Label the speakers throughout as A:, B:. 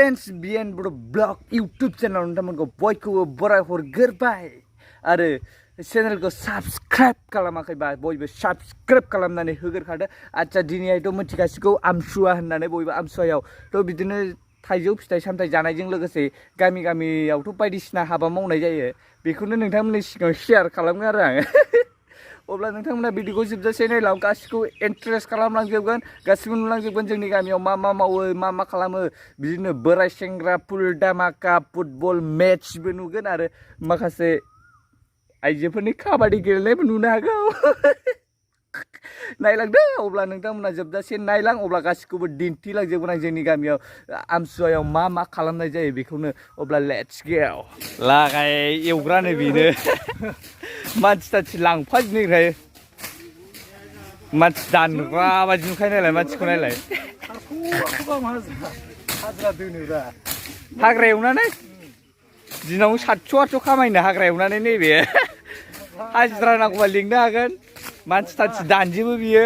A: Friends बिएन बर' blog YouTube channel नोंथांमोनखौ बयखौबो बराय हरग्रोबाय आरो चैनलखौ साबस्क्राइब खालामाखैबा बयबो साबस्क्राइब खालामनानै होग्रोखादो। आच्छा दिनैहायथ' मिथिखासिगौ आमसुवा होननानै बयबो आमसुवायावथ' बिदिनो थाइजौ फिथाइ सामथाइ जानायजों लोगोसे गामि गामियावथ' बायदिसिना हाबा मावनाय जायो। बेखौनो नोंथांमोननि सिगाङाव शेयार खालामगोन आरो आङो। अब्ला नोंथांमोना भिडिअखौ जोबजासे नायलां गासिखौबो इन्टारेस्ट खालामलांजोबगोन, गासिबो नुलांजोबगोन जोंनि गामियाव मा मा मावो मा खालामो। बिदिनो बोराय सेंग्रा फुल धामाका फुटबल मेट्सबो नुगोन आरो माखासे आइजोफोरनि काबादि गेलेनायबो नुनो हागौ। नायलांदो अब्ला नोंथांमोना जोबजासे नायलां, अब्ला गासिखौबो दिन्थिलांजोबगोन आं जोंनि गामियाव आमसुवायाव मा खालामनाय जायो बेखौनो। अब्ला लेट्स गो। लागाय एवग्रानो बेनो मानसि तानसि लांफाजोबनाय मानसि दानग्रा बायदि नुखायो नायलाय मानसिखौ नायलाय। हाग्रा एवनानै दिनाव 700-800 खामायनो हाग्रा एवनानै नैबे हाजिरा नांगौबा लिंनो हागोन, मानसि तानसि दानजोबो बियो।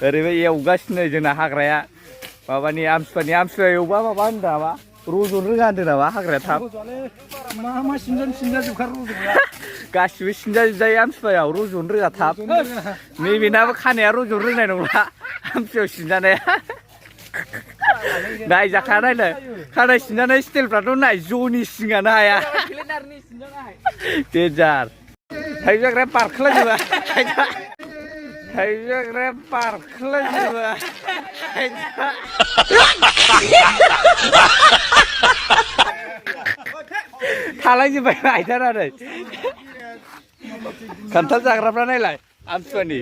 A: ओरैबायदि एवगासिनो जोंना हाग्राया माबानि आमसुवा एवबा माबा होनदों नामा रज'नो रोङा होनदों नामा हाग्राया थाब।
B: मा सिनजाजोबखार रज'ग्रा
A: गासिबो सिनजाजोबजायो आमसुवायाव, रज'नो रोङा थाब। नैबेनाबो खानाया रज'नो रोंनाय नंला आमसुवायाव सिनजानाया। नायजाखा नायनो खानाय सिनजानाय स्टाइलफ्राथ' नाय ज'नि सिङानो हाया। डेन्जार थाइजाग्राया बारखोलाजोबा, थाइजाग्राया बारखोलाजोबा। थालांजोब्बाय आइथानानै खान्थाल जाग्राफ्रा नायलाय आमसुवानि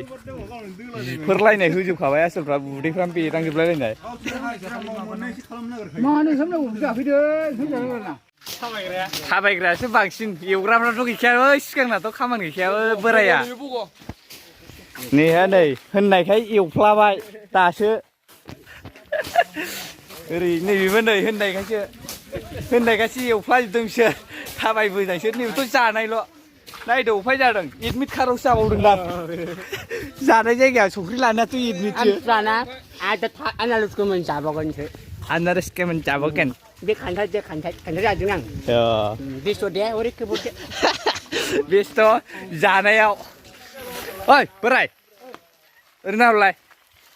A: जिफोरलायनाय होजोबखाबाय आसोलफ्रा, उदैफ्रानो बेरलांजोबलायलायनाय। थाबायग्रायासो बांसिन, एवग्राफ्राथ' गैखाया सिगांनाथ' खामानि गैखायाबो बोराया। नैहा नै होननायखाय एवफ्लाबाय दासो। ओरै नैबेबो नै होननायखायसो एवफ्लाजोबदों बिसोर, थाबायबोनायसो। नैबेथ' जानायल'। नायदो उफाय जादों, एडमिट कार्डआवसो जाबावदों दा। जानाय जायगाया संख्रि लानायाथ' एडमिटसो।
C: आनारसखौ मोनजाबावगोनसो।
A: आनारसखौ मोनजाबावगोन।
C: बे खान्थाल जादों आं। बेस्थ' दे हरेखौ बदे।
A: बेस्थ' जानायाव। ओइ बोराय ओरैनो हरलाय,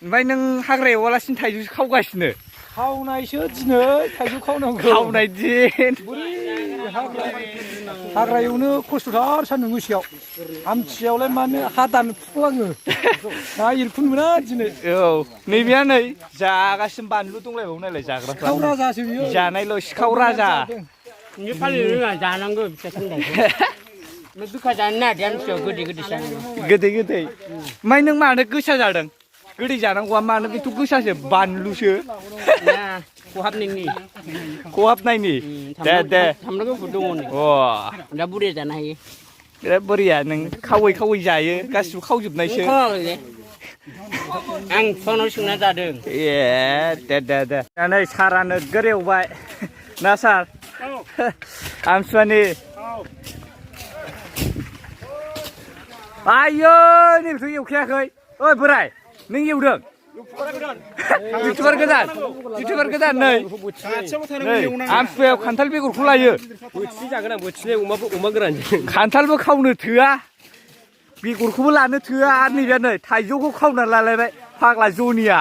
A: ओमफ्राय नों हाग्रा एवालासिनो थाइजौसो खावगासिनो।
B: खावनायसो दिनै थाइजौ खावनांगौ।
A: खावनाय दिन।
B: हाग्रा एवनो खस्थ'थार सान्दुं गोसायाव। आमथियावलाय मानो हा दानफुलाङो, ना एरखुनो मोना दिनै।
A: औ नैबेया नै जागासिनो बानलु दंलायबावो नायलाय जाग्राफ्रा।
B: सिखाव राजासो बियो।
A: जानायल' सिखाव राजा।
C: फालिनो रोङा जानांगौ फिथाइ सामथाइखौ। गोखा जानो नागिरदों आमथियाव, गोदै जानांगौ।
A: गोदै ओमफ्राय नों मानो गोसा जादों? गोदै जानांगौआ मानो, बेथ' गोसासो बानलुसो। खहाबनायनि दे
C: सामब्राम गुफुर दङ नै। दा बुरिया जानो हायो।
A: बिराद बोरैया नों खावै जायो, गासिबो खावजोबनायसो।
C: आं बिफानाव सोंना जादों।
A: ए दे नै सारा नोगोर एवबाय ना सार आमसुवानि। आयै नैबेथ' एवखायाखै। ओइ बोराय नों एवदों? इउटुबार गोदान नै आमसुवायाव खान्थाल बेगरखौ लायो।
D: बोथिसे जागोन आं, बोथिसे अमा गोरानजों।
A: खान्थालबो खावनो थोआ, बेगरखौबो लानो थोआ, आरो नैबे नै थाइजौखौ खावनानै लालायबाय फाग्ला जनिया।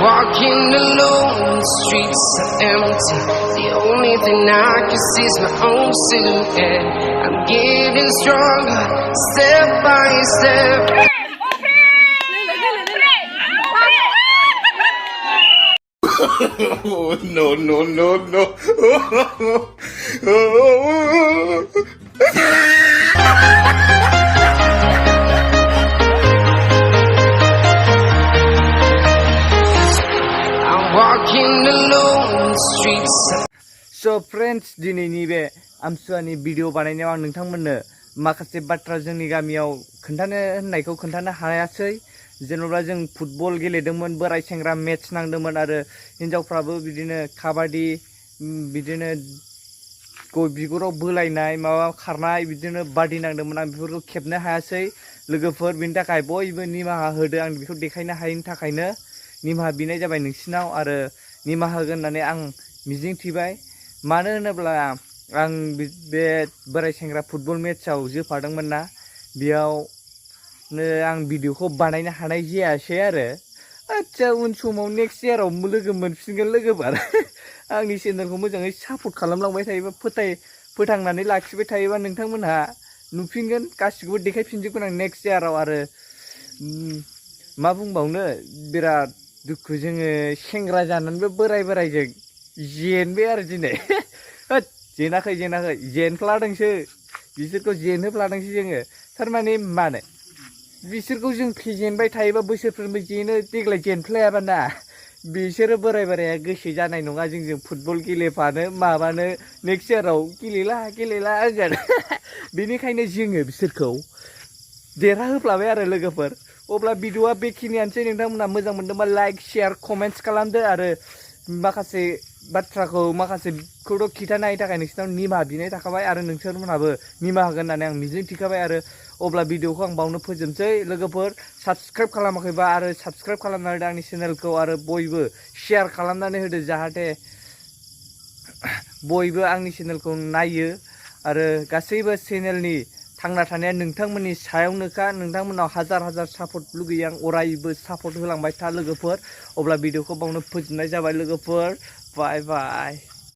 E: Walking alone, the streets are empty. The only thing I can see is my own silhouette. I'm getting stronger, step by step.
F: Oh, no.
A: So friends, दिनैनि बे आमसुवानि भिडिअ बानायनायाव आं नोंथांमोननो माखासे बाथ्रा जोंनि गामियाव खोन्थानो हायासै। जेन'बा जों फुटबल गेलेदोंमोन, बोराय सेंग्रा मेट्स नांदोंमोन, आरो हिनजावफ्राबो बिदिनो काबादि, बिदिनो गय बिगुराव बोलायनाय माबा खारनाय बिदिनो बादि नांदोंमोन आं बेफोरखौ खेबनो हायासै लोगोफोर बिनि थाखाय बयबो निमाहा होदो आं बेखौ देखायनो हायैनि थाखायनो निमाहा बिनाय जाबाय नोंसिनाव आरो निमाहा होगोन होननानै आं मिजिं थिबाय मानो होनोब्ला आं बे बोराय सेंग्रा फुटबल मेट्सआव जोफादोंमोन ना बेयावनो आं भिडिअखौ बानायनो हानाय जायासै आरो आच्छा उन समाव नेक्स्ट इयाराव लोगो मोनफिनगोन लोगोफोर आंनि चेनेलखौ मोजाङै सापर्ट खालामलांबाय थायोबा फोथांनानै लाखिबाय थायोबा नोंथांमोनहा नुफिनगोन गासिखौबो देखायफिनजोबगोन आं नेक्स्ट इयाराव आरो मा बुंबावनो बिराद दुखु जोङो सेंग्रा जानानैबो बोरायजों जेनबाय आरो दिनै होद जेनाखै जेनफ्लादोंसो बिसोरखौ जेनहोफ्लादोंसो जोङो थारमाने मानो बिसोरखौ जों फेजेनबाय थायोबा बोसोरफ्रोमबो जेनो देग्लाय जेनफ्लायाबा ना बिसोरो बोराया गोसो जानाय नङा जोंजों फुटबल गेलेफानो माबानो नेक्स्ट इयाराव गेलेला होनगोन बेनिखायनो जोङो बिसोरखौ देरहाहोफ्लाबाय आरो लोगोफोर अब्ला भिडिअआ बेखिनियानोसै नोंथांमोनहा मोजां मोनदोंबा लाइक शेयार कमेन्ट्स खालामदो आरो माखासेखौथ' खिथानो हायिनि थाखाय नोंसिनाव निमाहा बिनाय थाखाबाय आरो नोंसोरमोनहाबो निमाहा होगोन होननानै आं मिजिं थिखाबाय आरो अब्ला भिडिअखौ आं बावनो फोजोबनोसै लोगोफोर साबस्क्राइब खालामाखैबा आरो साबस्क्राइब खालामना होदो आंनि चेनेलखौ आरो बयबो शेयार खालामनानै होदो जाहाथे बयबो आंनि चेनेलखौ नायो आरो गासैबो चेनेलनि थांना थानाया नोंथांमोननि सायावनोखा नोंथांमोनाव हाजार सापर्ट लुगैयो आं अरायबो सापर्ट होलांबाय था लोगोफोर अब्ला भिडिअखौ बावनो फोजोबनाय जाबाय लोगोफोर बाय